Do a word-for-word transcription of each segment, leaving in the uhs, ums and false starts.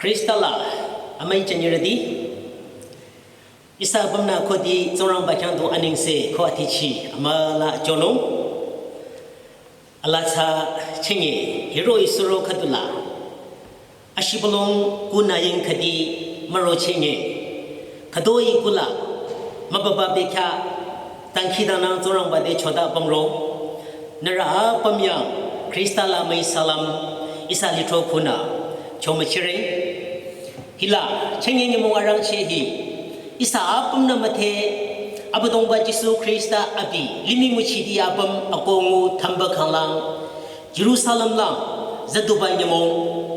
Khrista la amüi jünirüti, ihsa apümnü khode Tsingrangba khyang du anengse ko athichi amüla jünung. Alaa tsü chünye hiroh-i suro khüdula ashibülung kunü ying khüdi müro chünye, khütoi kula mübüba bekhyah dangkhidangnang Tsingrangba te choda pümro. Nührü apüm yang Khrista la amüi salam ihsa lithro khunü chomüchire. Hila chünye nyümong arangcheh hi ihsa apümnü müdhe Abüdongba Jisu Khrista abi limih nguchiti apüm akoh ngu thamba khanglang Jerusalem lang züduba nyümong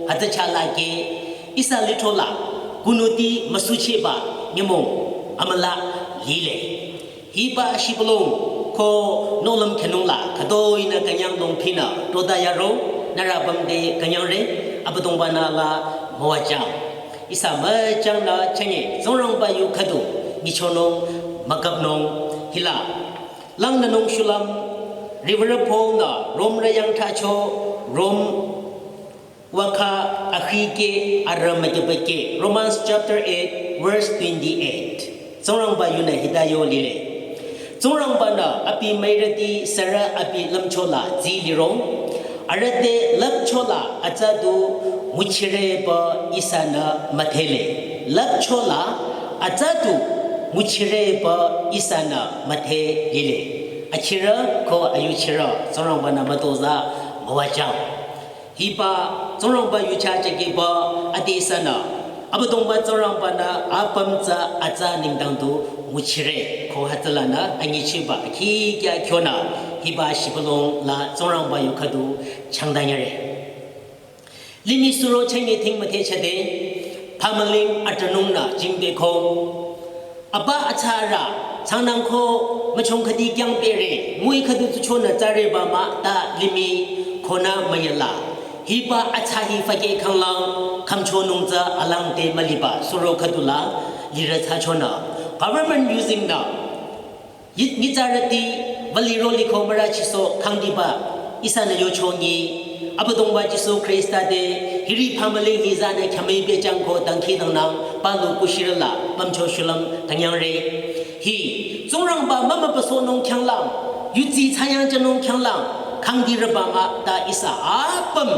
hütsü chah lake ihsa lithro la kunuti müsuchehba nyümong amüla lile. Hiba shibülung ko nohlüm khenung la khütoinü künyang longphinü toda yaro, nührü apüm te künyangre, Abüdongba-nü la müwajüng. Ihsa müchangnü chünye Tsingrangba yu khüdu nyichonung mükapnung. Hila langnünung shulüm Reverend Paul-nü Romrü yang thracho, Rom waka akhikeh arü mükyübakeh, Romans chapter eight, verse twenty-eight. Tsingrangba yunü hita yo lile. Tsingrangba-nü abi müirüti sürü abi lümcho la tsi lirong, arüh te lüpcho la atsa du nguchireba ihsanü müdhele. Lüpcho la atsa du nguchireba ihsanü müdhe lile. Achirü ko ayuchirü Tsingrangba-nü mütozah müwajüng. Hiba Tsingrangba yucha chakeba ade ihsanü Abüdongba Tsingrangba-nü apüm tsü atsa nengdang du nguchire ko hütsülanü anyichiba akhi kya kyonü hiba shibülung la Tsingrangba yu khüdu changdanyare. Limih suro chünye thing müdhe chade, phamüling atranungnü jingbe ko. Apa atsarü, changnang ko müchong khüdi kyang pere, mui khüdu tsuchonü tsareba mah ta limih konü müyala. Hiba atsa hi fake khanglang, khümchonung tsü alang te müliba suro khüdula lirü thsachonü. Government using nü yit nyitsarüti vali roli ko mürachisoh khangdiba ihsanü yochonyi, Abüdongba Jisu Khrista te hiri phamüling hi zanü khyamüi pehjüng ko dangkhidangnang palu kushirü la pümcho shulüm künyangre. Hi Tsingrangba mümübüsohnung khyanglang, yudsi thsayang jünung khyanglang khangdireba mah ta ihsa apüm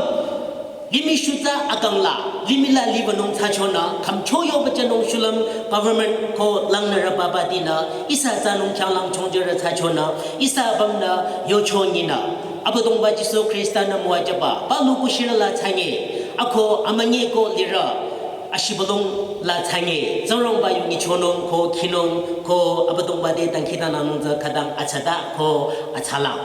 limih shutsa akang la, limih la libanung thsachonü, khümcho yoba jünung shulüm government ko langnürü babatinü, ihsa thsanung khyanglang chongjürü thsachonü, ihsa apümnü yochonyinü. Abüdongba Jisu Khrista-nü müwajüba, palu kushirü la thsanye, ako amünyi ko lirü, ashibülung la thsanye, Tsingrangba yu nyichonung ko khinung ko Abüdongba te dangkhidangnangnung tsü khütang atsada ko atsalang.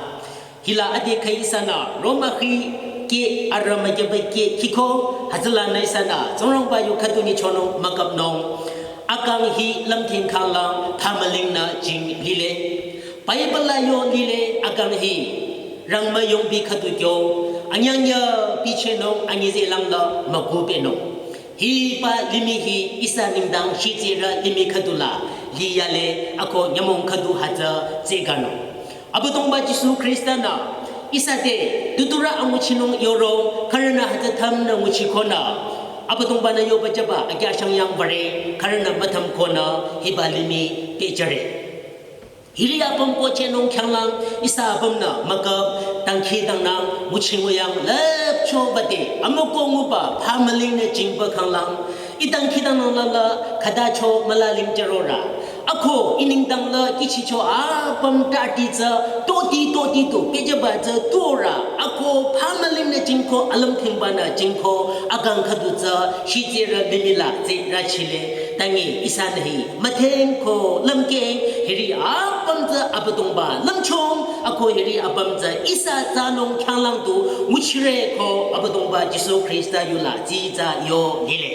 Hila ade khüi ihsanü Roma khikeh arü mükyübakeh khiko hütsülanü ihsanü Tsingrangba yu khüdu nyichonung mükapnung. Akang hi lümthing khanglang phamülingnü jing lile. Bible la yo lile akang hi rangmü yongbi khüdu kyo anyangya bichenung anyize langla mükubenung. Hiba limih hi ihsa nengdang shitsirü limih khüdula liyale ako nyümong khüdu hütsü tseganung. Abüdongba Jisu Khrista-nü ihsa te tuturü anguchinung yoro khürünü hütsü thümnü nguchikonü Abüdongba-nü yoba jüba akyashang yang bare khürünü müthüm konü hiba limih pehjüre. Hiri apüm ko chenung khyanglang ihsa apümnü mükap dangkhidangnang nguchinguyang lüpcho bade amüko nguba phamülingnü jingba khanglang, i dangkhidangnang lala khütacho mülaling jürorü. Ako i nengdang la kihchicho apüm tati tsü toti toti tu pehjüba tsü tuorü. Ako phamülingnü jingko alümthingbanü jingko akang khüdu tsü shitsirü limih la tsirü chile. Tangi ihsanü hi mütheng ko lümkeng hiri apüm tsü Abüdongba lümchung ako hiri apüm tsü ihsa thsanung khyanglang tu nguchire ko Abüdongba Jisu Khrista yula tsitsa yo lile.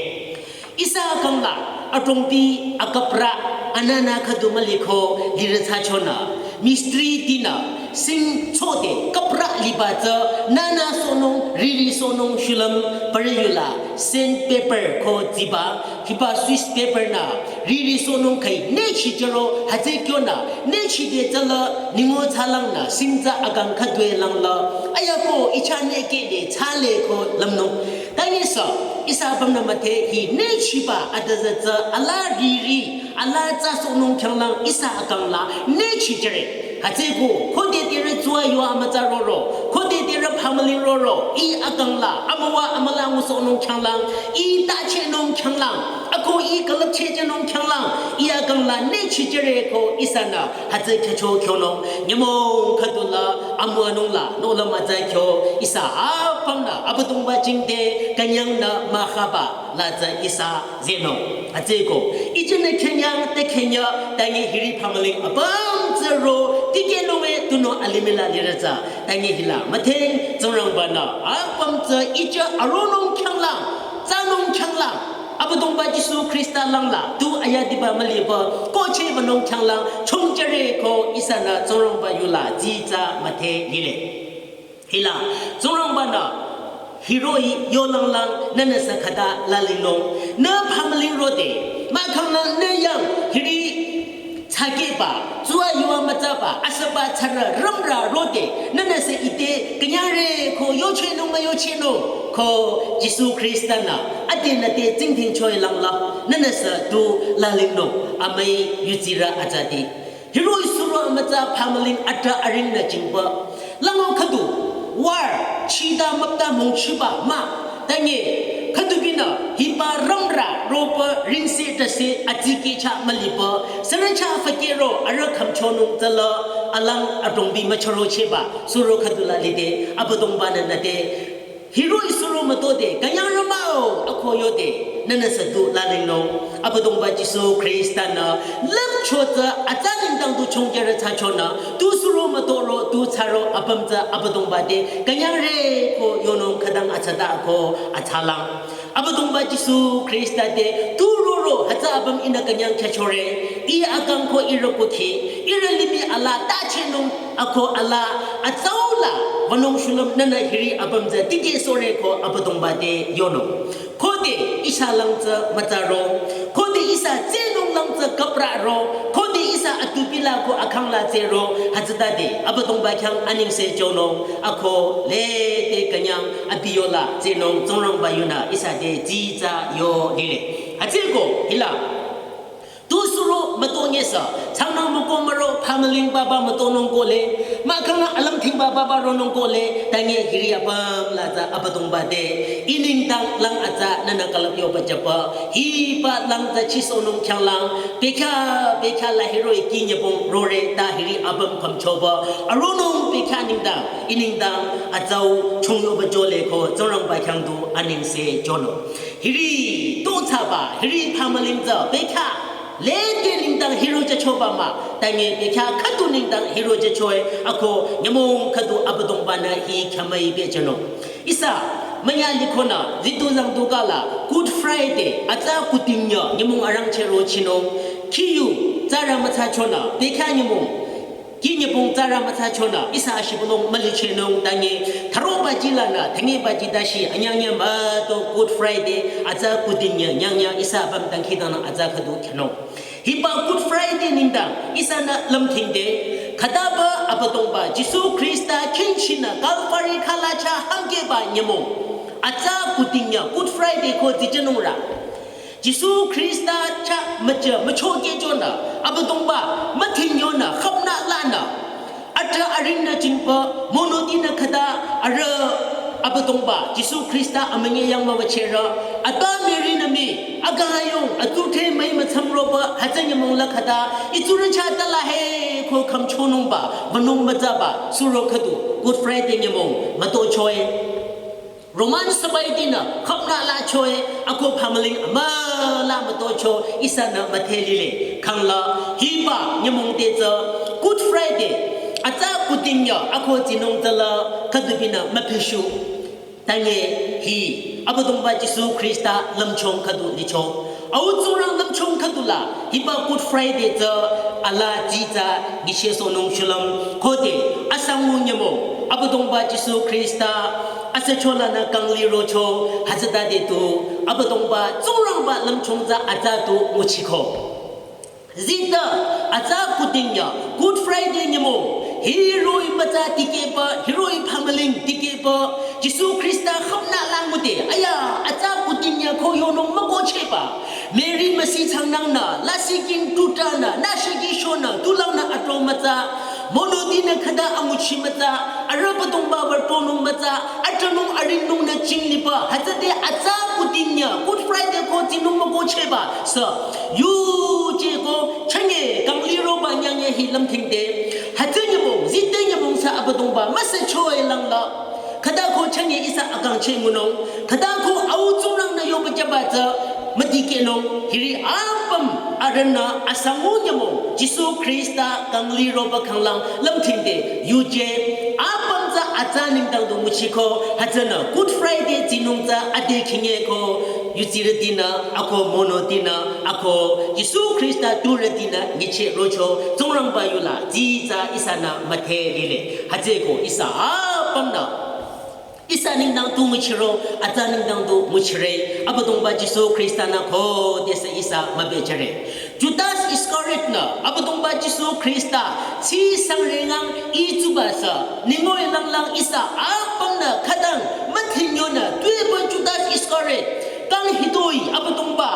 Ihsa akang la adrongpi akapra anana khüdu müliko lirü thsachonü, mistri tinü sing chode kapra liba tsü nana sohnung riri sohnung shulüm parü yula sandpaper ko tsiba hiba Swiss paper nü riri sohnung khüi nechi jüro hütsü kyonü nechi de tsüla ningo thsalangnü sing tsü akang khüdue langla ayako icha neke de thsale ko lümnung. Tangi sü Ihsa apümnü müdhe hi nechiba adüzü tsü ala riri, ala tsü sohnung khyanglang ihsa akang la nechi jüre. Hütsüeko, khode tirü tsüwa yuwa amütsa roro, khode tirü phamüling roro, ih akang la, amüwa amüla ngusohnung khyanglang, ih tachehnung khyanglang, ako ih külüpcheh jünung khyanglang, ih akang la nechi jüre ko ihsanü, hütsü khyücho khyonung, nyümong khüdula, amüwanung la, nola mütsa khyo, ihsa apümnü, Abüdongba jingte, künyangnü mükhaba, la tsü ihsa zehnung. Hütsüeko, ijünü künyang te künyang, tangi hiri phamüling apüm tsü ro, tikehnung e tunüo alimih la lirü tsü, tangi hila, müdheng, Tsingrangbanü, apüm tsü ijü aronung khyanglang, tsünung khyanglang, Abüdongba Jisu Khrista langla, tu ayadiba müliba, kohcheh wünung khyanglang, chongjüre ko ihsanü Tsingrangba yula, dsitsa müdhe lile. Hila, Tsingrangbanü, hiroh-i yolanglang nünüsü khüta lalingnung. Nü phamüling rode, mahkhanglang nü yang hiri tsakeba, tsüwa yuwa mütsaba, asüba tsürü rümrü rode, nünüsü ite künyangre ko yochehnung müyochehnung, ko Jisu Khrista-nü, ade nü te tsingdhingchoe langla, nünüsü tu lalingnung, amüi yudsirü atsati. Hiroh-i suro amütsa phamüling atrah aringnü jingba. Lango khüdu, war, chita müpta mongchiba mah. Tangi, khüdu binü, hiba rümrü, roba, ringse, tase, atsike cha müliba. Sürü cha fakero, arüh khümchonung tsüla, alang adrongbi müchürochehba, suro khüdula lide, Abüdongbanü nüte. Hiroh-i suro mütode, künyangrü mah-o, ako yode, nünüsü tu lalingnung, Abüdongba Jisu Khrista-nü, lüpcho tsü, atsa nengdang tu chongjürü thsachonü, tu suro mütoro, tu thsaro, apüm tsü, Abüdongba te, künyangre ko yonung khütang atsata ko atsalang. Abüdongba Jisu Khrista te, tu roro, hütsü apüm ihnü künyang khyüchore, ih akang ko ihrü kukhi, ihrü limih ala tachehnung, ako ala, atsaula, wünung shulüm nünü hiri apüm tsü tikehsohre ko Abüdongba te yonung. Khode ihsa lang tsü mütsaro, khode ihsa tsehnung lang tsü kapraro, khode ihsa atupila ko akhangla tsehro, hütsütade, Abüdongba khyang anengse jünung, ako lede künyang abi yola tsehnung Tsingrangba yunü ihsa te dsitsa yo lile. Hütsüeko, hila. Tu suro mütonyesü, tsangnang müko müro, phamüling baba mütonung kohle, mahkhang alümthingba baba ronung kohle, tangi hiri apüm la tsü Abüdongba te, ih nengdang lang atsa nünü külüp yoba jüba, hiba lang tsü chisohnung khyanglang, bekhyah, bekhyah la hiroh-i kih nyübong rore ta hiri apüm khümchoba, aronung bekhyah nengdang, ih nengdang atsau chung yoba jole ko, Tsingrangba khyang du anengse jünung. Hiri, tu thsaba, hiri phamüling tsü, bekhyah, lede nengdang hiroh jüchoba mah, tangi bekhyah khüdu nengdang hiroh jüchoe, ako nyümong khüdu Abüdongbanü hi khyamüi bejünung. Ihsa, münya likhonü, zitu zangtu kala, Good Friday, atsa kudingya, nyümong arangcheh rochinung, khiyu, tsürü müthsachonü, bekhyah nyümong, kih nyübong tsürü müthsachonü, ihsa ashibülung mülichehnung tangi, thüroba jilanü, thangiba ji dashi, anyangya müto Good Friday, atsa kudingya, nyangya, ihsa apüm dangkhidangnang atsa khüdu khyünung. Hiba Good Friday nengdang, ihsanü lümthingde, khütaba Abüdongba, Jisu Khrista, khingchinü, Calvary khalacha, hangkeba nyümong. Atsa kudingya, Good Friday ko dsijünungrü. Jisu Khrista chah müjü, müchokehchonü, Abüdongba, müthingyonü, khüpnü lanü. Atrah aringnü jingba, monotinü khüta, arüh, Abüdongba, Jisu Khrista amünyi yang müwüchehre, ata Mary nü mii, agayong, atuthe müi mütsam roba, hütsü nyümong la khüta, itsurü chah tala he, ko khümchonungba, wünung mütsaba, suro khüdu, Good Friday nyümong, mütochoe. Roman sabaidinü khüpnü lachoe, ako phamüling amüla mütocho, ihsanü müdhe lile. Khangla, hiba nyümong te tsü, Good Friday, atsa kudingya, ako tsinung tsüla, khüdubinü müphishu. Tangi, hi, Abüdongba Jisu Khrista lümchung khüdu licho. Au Tsingrang lümchung khüdula, hiba Good Friday tsü, ala ji tsü, ngishe sohnung shulüm, khode, asangu nyümong, Abüdongba Jisu Khrista, asücholanü kangli rocho, hütsütade tu, Abüdongba, Tsingrangba lümchung tsü atsa tu nguchiko. Zita, atsa kudingya, Good Friday nyümong, hiroh-i mütsa tikehba, hiroh-i phamüling tikehba, Jisu Khrista khümnü langude, aya, atsa kutinye ko yonung mükochehba. Mary müsi changnangnü, lasih king tutanü, nashiki shonü, tulangnü atro mütsa. Monotinü khüta anguchi mütsa, arüh Abüdongba wütonung mütsa, atronung aringnungnü chingliba, hütsüde atsa kutinye, Good Friday ko tinung mükochehba. So, yuje ko, chanye, kangli roba nyanye hi lümthingde. Hütsü nyümong, zite nyümong sü Abüdongba, müsü choe langla. Khüta ko chanye ihsa akangcheh ngunung. Khüta ko au Tsingrangnü yoba jüba tsü müdikehnung. Hiri apüm arühnü asangu nyümong Jisu Khrista kangli roba khanglang lümthingde. Yuje apüm tsü atsa nengdang du nguchiko. Hütsünü Good Friday tinung tsü ade khinge ko. Yudsirütinü ako monotinü ako Jisu Khrista turütinü nyicheh rocho Tsingrangba yula tsi tsü ihsanü müdhe lile. Hütsüeko ihsa apümnü. Ihsa nengdang tu nguchiro, atsa nengdang tu nguchire, Abüdongba Jisu Khrista nü khodesü ihsa mübejüre. Judas Iscariot nü, Abüdongba Jisu Khrista, tsi sangrengang itsuba sü, ningoi langlang ihsa apümnü khütang, müthinyonü, tuepü Judas Iscariot, kang hitoi, Abüdongba,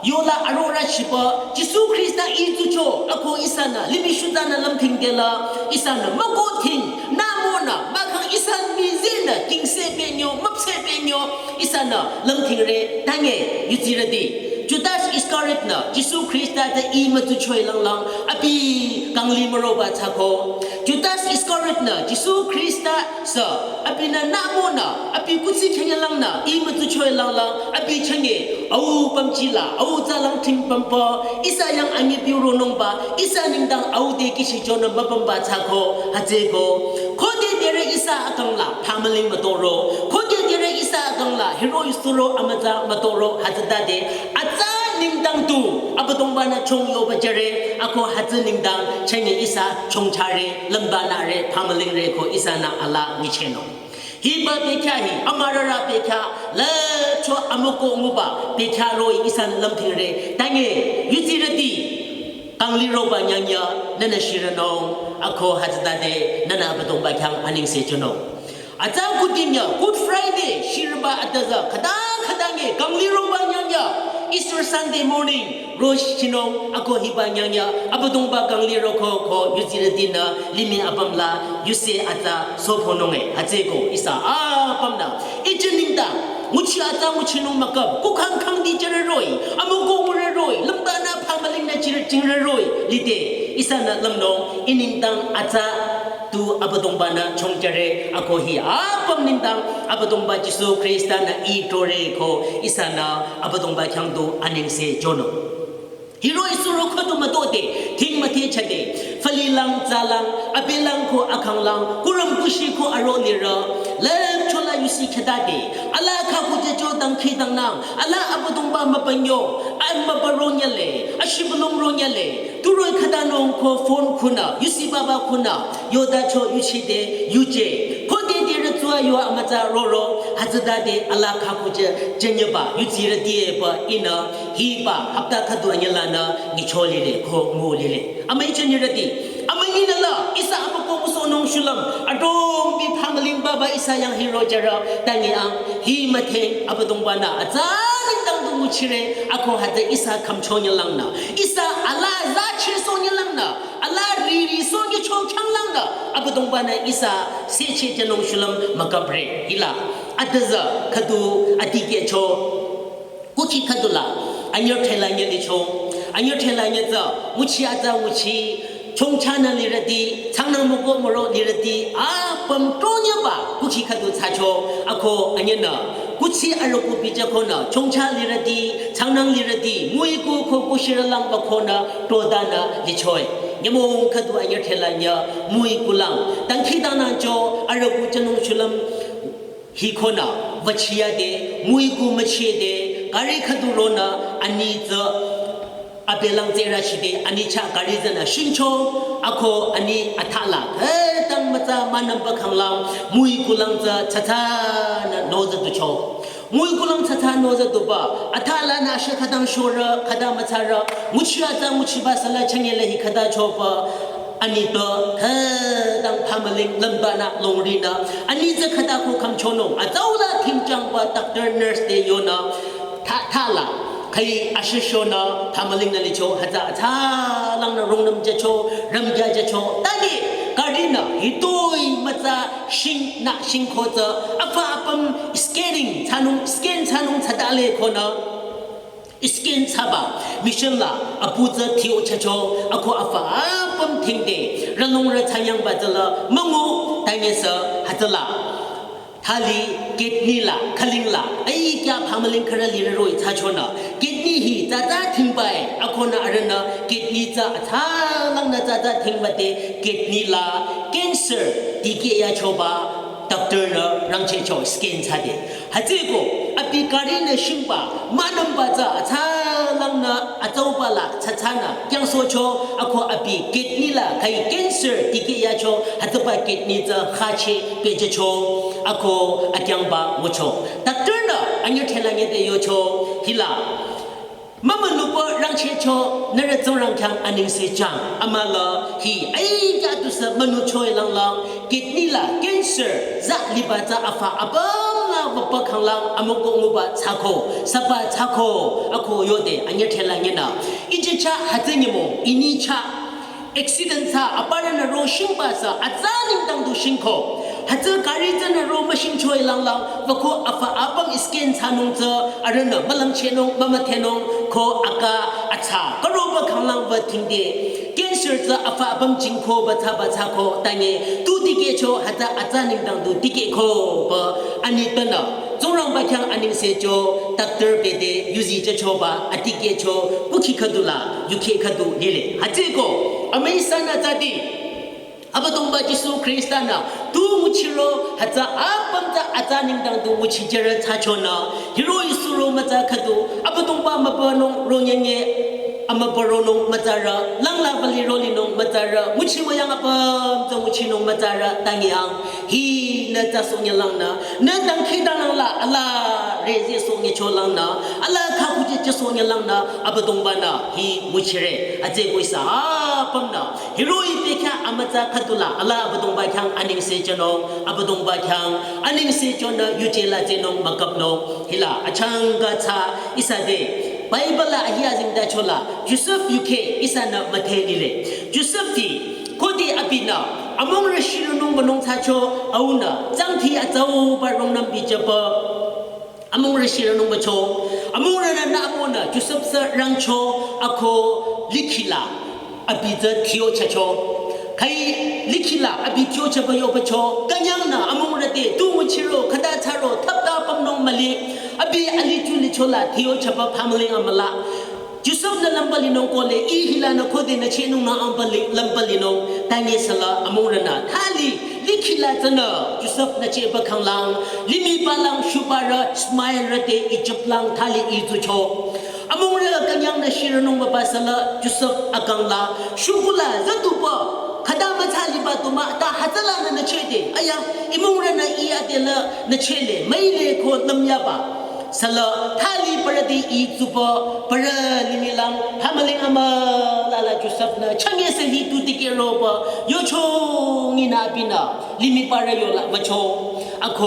yola arora shiba, Jisu Khrista itsucho, ako ihsanü, limih shutanü lümthingdela, ihsanü, mükothing, nümonü, mahkhang ihsa mizinü, kingse penyo, müpse penyo, ihsanü, lümthingre, tange, yudsirüti. Judas Iscariot nü, Jisu Khrista te i mütsuchoi langlang, abi kangli müroba tsako. Judas Iscariot nü, Jisu Khrista sü, abinü nümonü, abi kuthsi khenyelangnü, i mütsuchoi langlang, abi chanye, au pamchila, au tsalang thing pampa, ihsa yang anyi biuronungba, ihsa nengdang au de kishichonü müpümba tsako, hütsüeko. Khode dere ihsa akangla, phamüling mütoro. Khode dere ihsa akangla, hiro yusuro amütsa mütoro, hütsütade. Atsa nengdang tu, Abüdongba nü chong yoba jüre, ako hütsü nengdang, chanye ihsa chongchare, lümbanüre, phamülingre ko ihsanü ala nyichehnung. Hiba bekhyah hi, amürarü bekhyah, lüpcho amükoh nguba, bekhyah roh-i ihsanü lümthingre, tange, yudsirüti, kangli roba nyangya, nünü shirünung, ako hütsütade, nünü Abüdongba khyang anengse chonung. Atsa kutinye, Good Friday, shirüba atüza, khüta khütange, kangli roba nyangya, Easter Sunday morning, Rosh chinung ako hiba nyangya, Abüdongba kangli roko ko yudsirütinü limih apümla yuse atsa sophonunge, hütsüeko ihsa apümnü. Ite nengdang, nguchi atsa nguchinung mükap, kukhang khangdi jüreroi, amükoh ngureroi, lümbanü phamülingnü chir-, chingreroi, lide, ihsanü lümnung, i nengdang atsa tu Abüdongba nü chongchare, ako hi apüm nengdang, Abüdongba Jisu Khrista nü i tore ko, ihsanü Abüdongba khyang tu anengse chonung. Hiro isuro khüdu mütode, thing müthe chade, falilang, tsalang, abilang ko akhanglang, kuram kushi ko aro lirü, lüpchola yusi khedade, ala khaku jejo dangkhidangnang, ala Abüdongba mübünyo, an mübüro nyale, ashibülung ro nyale, turoi khatanung ko phone khunü, yusi baba khunü, yodacho yuchide, yuje, khode dere tsua yo amütsa roro, hütsütade ala khaku je, jenyeba, yudsirütieba, inü, hiba, hapta khüdu anyelanü, nyicho lile, ko ngu lile. Amüi chenyirüti, amüi nünü la, ihsa amükoh müsohnung shulüm, adrong bi phamüling baba ihsa yang hiro jürü, tangi ang, hi mütheng, Abüdongba nü, atsa nengdang du nguchire, ako hütsü ihsa khümcho nyelangnü, ihsa ala za chesoh nyelangnü, ala riri soh nyicho khyanglangnü, Abüdongba nü ihsa seche jünung shulüm mükapre, hila, atüza, khüdu, adikehcho, kukhi khüdula, anyüthela nyelicho, anyüthela nyetsa, nguchi atsa nguchi, chongchanü lirüti, changnang mükoh müro lirüti, apüm tonyaba, kukhi khüdu tsacho, ako anyünü, kuthsi arüku bijakonü, chongcha lirüti, changnang lirüti, müiku ko kushirülang bakonü, todanü lichoi. Nyümong khüdu anyüthela nye, müikulang, dangkhidangnangcho, arüku jünung shulüm, hikonü, vachiyade, müiku müchide, gari khüdu ronü, ani tsü, abelang tsü rachide, ani cha gari tsünü shingcho, ako ani athala, khütang mütsa münümba khanglang, müikulang tsü, tsatsanü, noza ducho. Müikulang tsatsa noza duba, athalanü ashü khütang shorü, khüta mütsarü, nguchi atsa nguchiba sala chanyele hi khüta choba, Ani to khütang phamüling lümbanü longrinü. Ani tsü khüta ko khümchonung. Atsau la thimchangba doctor nurse te yonü. Tha, tha la. Khai ashishonü phamüling nü licho. Hütsü atsa langnü rungnüm jücho. Rümja jücho. Tani. Gari nü. Hitoi mütsa shingnü shingko tsü. Apa apüm scanning. Thsanung, scan thsanung thsadale konü. Scan thsaba, machine la, apu tsü thio jücho, ako afa apüm thingde, ranung ra thsanyangba tsüla, müngu, tanyesü, hütsüla. Thali, kidney la, khüling la, ai kya phamüling khürü lirü roh-i thsachonü. Kidney hi, tsatsa thingbai, akonü arühnü, kidney tsü, atsa langnü tsatsa thingbate, kidney la, cancer, dikeh yachoba, doctor nü rangchehcho, scan thsade. Hütsüko, abi gari nü shingba, münümba tsü, atsa langnü, atsauba la, tsatsanü, kyangsohcho, ako abi kidney la, khai cancer, dikeh yacho, hütsüba kidney tsü, khache, pehjücho, ako akyangba ngucho. Doctor nü, anyü thela nyete yocho, hila. Mümünüpü rangchehcho, nührü Tsingrang khyang anengse jang. Amüla hi, ai, kya tusü münücho-i langlang. Kidney la cancer, tsü liba tsü afa apüm la wüpa khanglang, amüko nguba thsako, süba thsako, ako yode, anyü thela nyenü. Ijecha, hütsü nyümong, inicha. Accident thsa, aparünü ro shingba tsü, atsa nengdang du shingko. Hütsü gari tsünü ro müshingcho-i langlang, wüko afa apüm scan thsanung tsü, arühnü mülangchehnung, mümüdhenung, ko aka atsa, karoba khanglang wü thingde. Cancer tsü afa apüm jingko, ba thsaba thsako, tanye, tu dikehcho, hütsü atsa nengdang du dikehko, ba, ani tanü. Tsingrangba khyang anengse cho, doctor bete, yuzi jüchoba, adikehcho, kukhi khüdu la, yukhe khüdu lile. Hütsüko, amüi sanü tsadi. Abüdongba Jisu Khrista nü, tu nguchiro, hütsü apüm tsü atsa nengdang du nguchijürü thsachonü, hiroh-i suro mütsa khüdu, Abüdongba mübünung ronyenye, amübüronung mütsarü, langla bali rolinung mütsarü, nguchi müyang apüm tsü nguchinung mütsarü, tangyang, hi nü tsü sohnyülangnü, nü dangkhidangnang la, ala rezeh sohnyücholangnü, ala khakujüjü sohnyülangnü, Abüdongba nü, hi nguchire, atseko ihsa apümnü, hiroh-i bekhyah amütsa khüdu la, ala Abüdongba khyang anengse jünung, Abüdongba khyang anengse jünü yuje la tsehnung mükapnung, hila achangka tsü ihsa de, Bible la ahi azengtacho la, Josef yukhe ihsanü müdhe lile. Josef ti, khode abinü, amungrü shirünung münung thsacho, aunü, tsangthi atsauba rungnüm bijüba. Amungrü shirünung mücho, amungrünü nü amonü, Josef sü rangcho, ako likhila, abi tsü thio jücho. Khai likhila, abi thio jüba yobacho, künyangnü, amungrü te, tu nguchiro, khüta thsaro, thapta pümnung müli, abi alichu lichola, thio jüba phamüling amüla. Josef nü lümba linung kohle, ih hilanü khode nü chehnung nü amüba li-, lümba linung, tanye süla amungrünü, thali, likhila tsünü, Josef nü chehba khanglang, limih palang shuparü, Ismaelrü te Ijip lang thali ih tsucho. Amungrü künyangnü shirünung müba süla, Josef akang la, shukula, züduba, khüta mütsa liba tumah, ta hütsülanü nü chehde, aya, imungrünü ih adela, nü chehle, müile ko lümyaba. Süla thali parü te ih tsuba, parü limih lang, phamüling amüla la Josef nü, changye se hi tu tikeh roba, yocho nginü abinü, limih parü yola, wücho, ako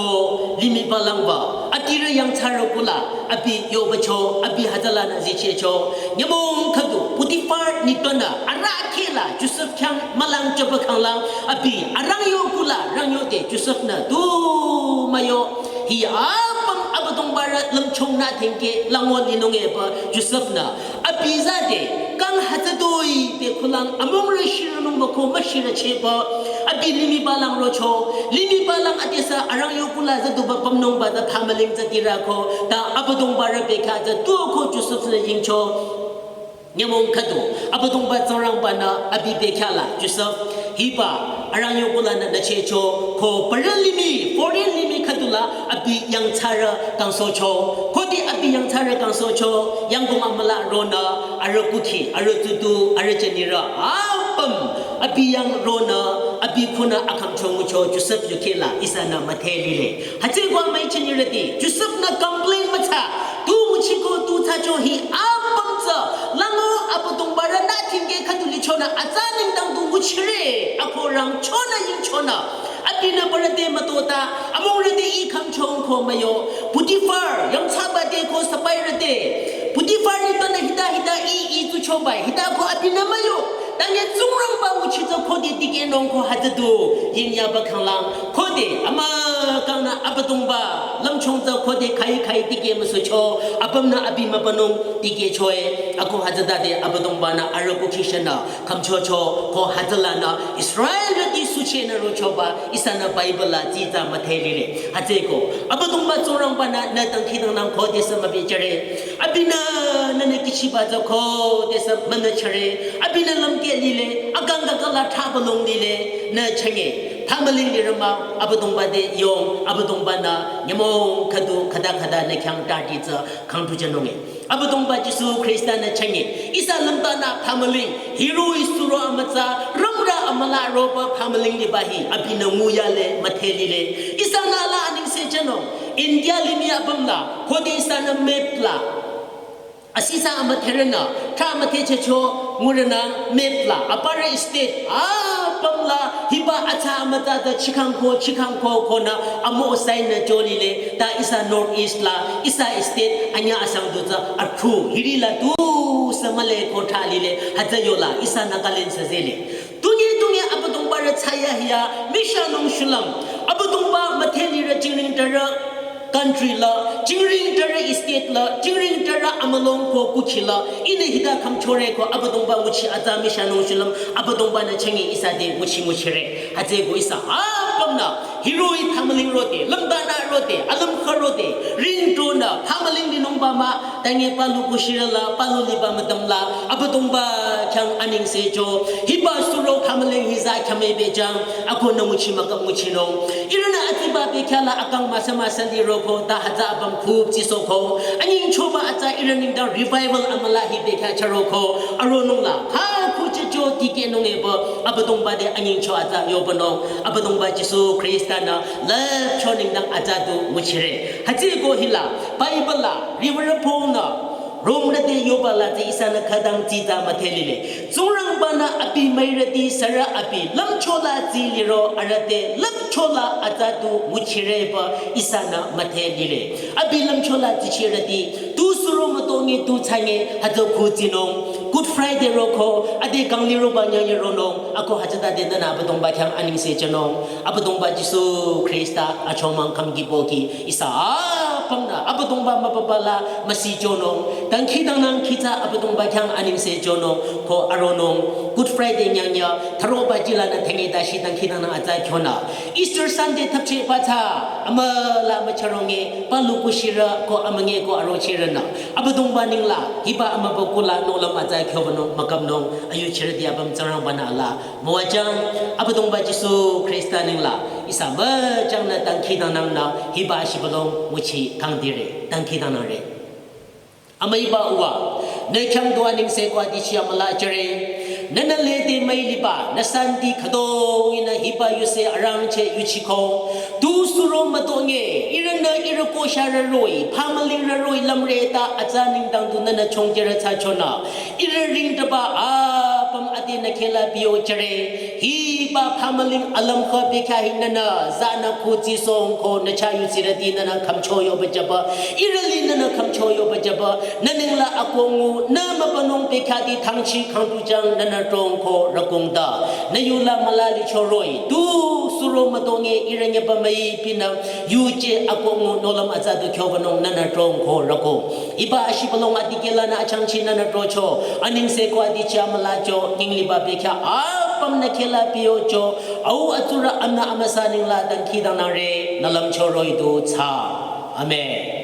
limih palang ba, adirü yangthsarü kula, abi yobacho, abi hütsülanü zichehcho, nyümong khüdu, Potiphar nitpünü, arahkheh la, Josef khyang mülang jüba khanglang, abi, arangyo kula, rangyo te, Josef nü, tu müyo, hi apüm Abüdongbarü lümchung nü thengkeh lango linung eba Josef nü. Abi zade kang hütsütoi te kulang amungrü shirünung müko müshirü chehba. Abi limih palang rocho. Limih palang adesü arangyo kula züduba pümnung ba tsü phamüling tsü dirü ko. Ta Abüdongbarü bekhyah tsü tuo ko Josef nü yingcho. Nyümong khüdu, Abüdongba Tsingrangba nü abi bekhyah la, Josef, hiba, arangyo kula nü nü chehcho, ko parü limih, foreign limih khüdu la, abi yangthsarü kangsohcho, khode abi yangthsarü kangsohcho, yangkong amüla ronü, arüh kukhi, arüh tutu, arüh jünirü, apüm, abi yang ronü, abi khunü akhümcho ngucho, Josef yukheh la, ihsanü müdhe lile. Hütsüeko amüi jünirüti, Josef nü complain müthsa, tu nguchiko tu thsacho hi apüm tsü, lango Abüdongbarü nü thengkeh khüdu licho Nü atsa nengdang du nguchire, ako rangchonü yingchonü. Abinü barüte mütota, amongrüte i khümchong ko müyo. Potiphar, yangthsaba te ko sipairüte. Potiphar nengdang nü hita hita i i tu chobai, hita ko abinü müyo. Tanye Tsingrangba nguchitsü khode dikehnung ko hütsü du, yingyaba khanglang. Khode, amükangnü Abüdongba, lümchung tsü khode khai khai dikeh müsucho, apümnü abi mübünung dikehchoe, ako hütsütade Abüdongba-nü arüh kukhishanü khümchocho, ko hütsülanü Israelrüti suchenü rochoba, ihsanü Bible la tsitsa müdhe lile. Hütsüeko, Abüdongba Tsingrangba-nü nü dangkhidangnang khodesü mübichere. Abinü nünü kihchiba tsü khodesü münüchere. Abinü lümkeh lile, akang kakala thabülung lile, nü chenge. Phamüling lirü mah, Abüdongba te yong, Abüdongba-nü nyümong khüdu khüta khüta nü khyang tati tsü khangtu jünunge. Abüdongba Jisu Khrista-nü chenge. Ihsa lümtanü phamüling, hiroh-i suro amütsa, rümrü amüla roba phamüling liba hi, abinü nguyale, müdhe lile. Ihsanü la anengse jünung, India limih apüm la, khode ihsanü map la. Asisa amüdherünü, tha amüdhechecho ngurünü map la, aparü state, apüm la, hiba atsa amütsa ta chikhang ko, chikhang ko konü, amo sign nü jolile, ta ihsa North East la, ihsa state, anyüh asang du tsü, athu, hiri la tusü mühle ko thalile, hütsü yola, ihsa Nagaland sü zele. Tunye tunye Abüdongba rü thsayahiya, mishanung shulüm, Abüdongba müdhe lirü jingring tarü, country la, jingring tarü state la, jingring tarü amülung ko kukhi la, ihnü hita khümchore ko Abüdongba nguchi atsa mishanung shulüm, Abüdongba-nü chenge ihsa te nguchi nguchire. Hütsüeko ihsa apümnü, hiroh-i phamüling rode, lümtanü rode, alümkha rode, ringtonü, phamüling linungba mah, tanye palu kushirü la, palu liba müdüm la, Abüdongba khyang anengsecho, hiba suro phamüling hi za khyamebejang, ako nü nguchi mükap nguchinung. Ihrünü atiba bekhyah la akang müsa müsa liroko, ta hütsü apüm khuptsisoko. Anyingchoba atsa ihrü nengdang revival amüla hi bekhyah chüroko. Aronung la, ha khuchicho dikehnung epü, Abüdongba te anyingcho atsa yobünung. Abüdongba Jisu Khrista-nü, lüpcho nengdang atsa du nguchire. Hütsüeko hila, Bible la, Reverend Paul-nü, Romrü te yoba la tsü ihsanü khütang tsitsa müdhe lile. Tsingrangba-nü abi müirüti sürü abi lümcho la tsi liro arüh te lümcho la atsa du nguchireba ihsanü müdhe lile. Abi lümcho la tsichirüti tu suro mütonge tu thsange hütsü khutsinung. Good Friday roko ade kang liroba nyanye ronung. Ako hütsütade nünü Abüdongba khyang anengse jünung. Abüdongba Jisu Khrista achomang kham kipoki ihsa apümnü Abüdongba mübüba la müsi jünung. Dangkhidangnang khitsa Abüdongba khyang anengse jünung ko aronung. Good Friday nyangnya tharoba jila nü thenge dashi dangkhidangnang atsa khyonü. Easter Sunday thapcheh patsa amüla mücharonge palu kushirü ko amünge ko arochirünü. Abüdongba nengla hiba amübükuh la nohlüm atsa khyobünung mükapnung ayuchirüti apüm Tsingrangba-nü ala müwajang, Abüdongba Jisu Khrista nengla, ihsa müjangnü dangkhidangnangnü, hiba shibülung nguchi kangdire, dangkhidangnangre. Amüiba Uwa, nü khyang du anengse ko adichi amüla jüre, nünü lede müiliba, nü santi khütoi-nü hiba yuse arangcheh yuchiko, tu suro mütonge, ihrünü ihrü kosharü roh-i, phamülingrü roh-i lümre ta atsa nengdang du nünü chongjerü thsachonü, ihrü ringtaba apüm ade nü khehla biyo jüre. Hiba phamüling alümkha bekhyah hi nünü, zanü khutsisong ko nü chah yudsirüti nünü khümcho yoba jüba. Ihrü li nünü khümcho yoba jüba. Nü nengla akongu, nü mübünung bekhyahti thangchi khangtujang nünü trong ko rükong ta. Nü yula müla licho roh-i. Tu suro mütonge ihrü nyeba müipinü. Yuje akongu nohlüm atsa du khyobünung nünü trong ko rükong. Hiba ashibülung adikehlanü achangchi nünü trocho, anengse ko adichi amülacho, nyingliba bekhyah apüm nü khehla biyocho, au atsurü amünü amüsa nengla dangkhidangnangre, nü lümcho roh-i du thsa. Amen.